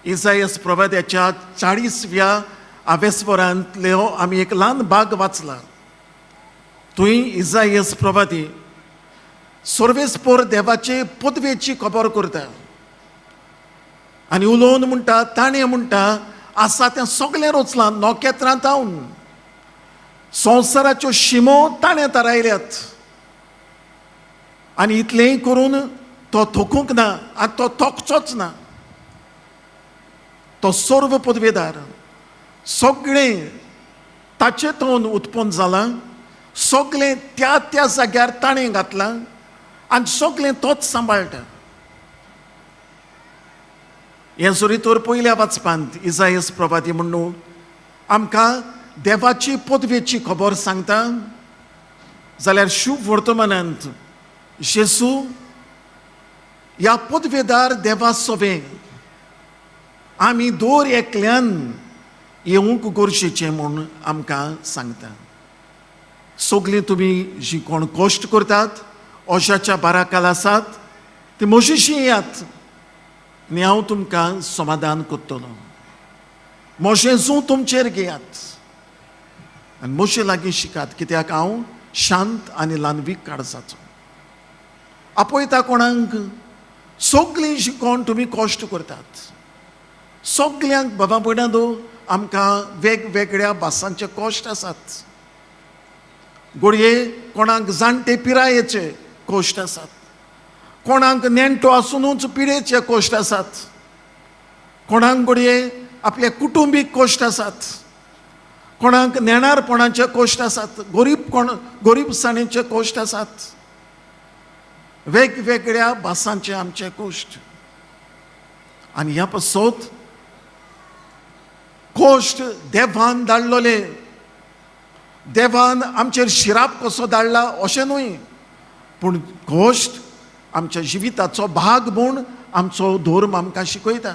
इजायस प्रवाद्याच्या 40व्या आवेस्वरांतल्यो आमी एक ल्हान भाग वाचला. थंय इजायस प्रवादी सर्वेस्पोर देवाचे पदवेची खबर करता आनी उलोवन म्हणटा, ताणें म्हणटा, आसा तें सगळें रचलां नखेत्रां तावन, संवसाराच्यो शिमो ताणें थारायल्यात आनी इतलेंय करून तो थकूंक ना आनी तो थकचोच ना. तो सर्व पदवेदार, सगळें ताचे तोन उत्पन्न जालां, सगळें त्या त्या जाग्यार ताणें घातलां आनी सगळें तोच सांबाळटा. हें जरी तर पयल्या वाचपांत इजायस प्रवादी म्हणून आमकां देवाची पदवेची खबर सांगता, जाल्यार शुभ वर्तमानांत जेजू ह्या पदवेदार देवा सोवें आमी दर एकल्यान येवंक गरजेचें म्हूण आमकां सांगता. सगलीं तुमी जीं कोण कश्ट करतात, ओशाच्या बाराकाल आसात, ती म्हजीशी येयात आनी हांव तुमकां समाधान करतलो. म्हजें जूं तुमचेर घेयात आनी म्हजे लागीं शिकात, कित्याक हांव शांत आनी ल्हानवीक काळजाचो. आपयता कोणाक? सगलीं जीं कोण तुमी कश्ट करतात, सगल्यांक. बाबा भयणांनो, आमकां वेगवेगळ्या भासांचे कश्ट आसात. घडये कोणाक जाणटे पिरायेचे कश्ट आसात, कोणाक नेणटो आसुनूच पिडेचे कश्ट आसात, कोणाक घडये आपले कुटुंबीक कश्ट आसात, कोणाक नेणारपणाचे कश्ट आसात, गरीब कोण गरीबसाणेचे कश्ट आसात. वेगवेगळ्या भासांचे आमचे कश्ट आनी ह्या पासत कश्ट देवान धाडलोले, देवान आमचेर शिराप कसो धाडला अशें न्हय, पूण कश्ट आमच्या जिविताचो भाग म्हूण आमचो धर्म आमकां शिकयता.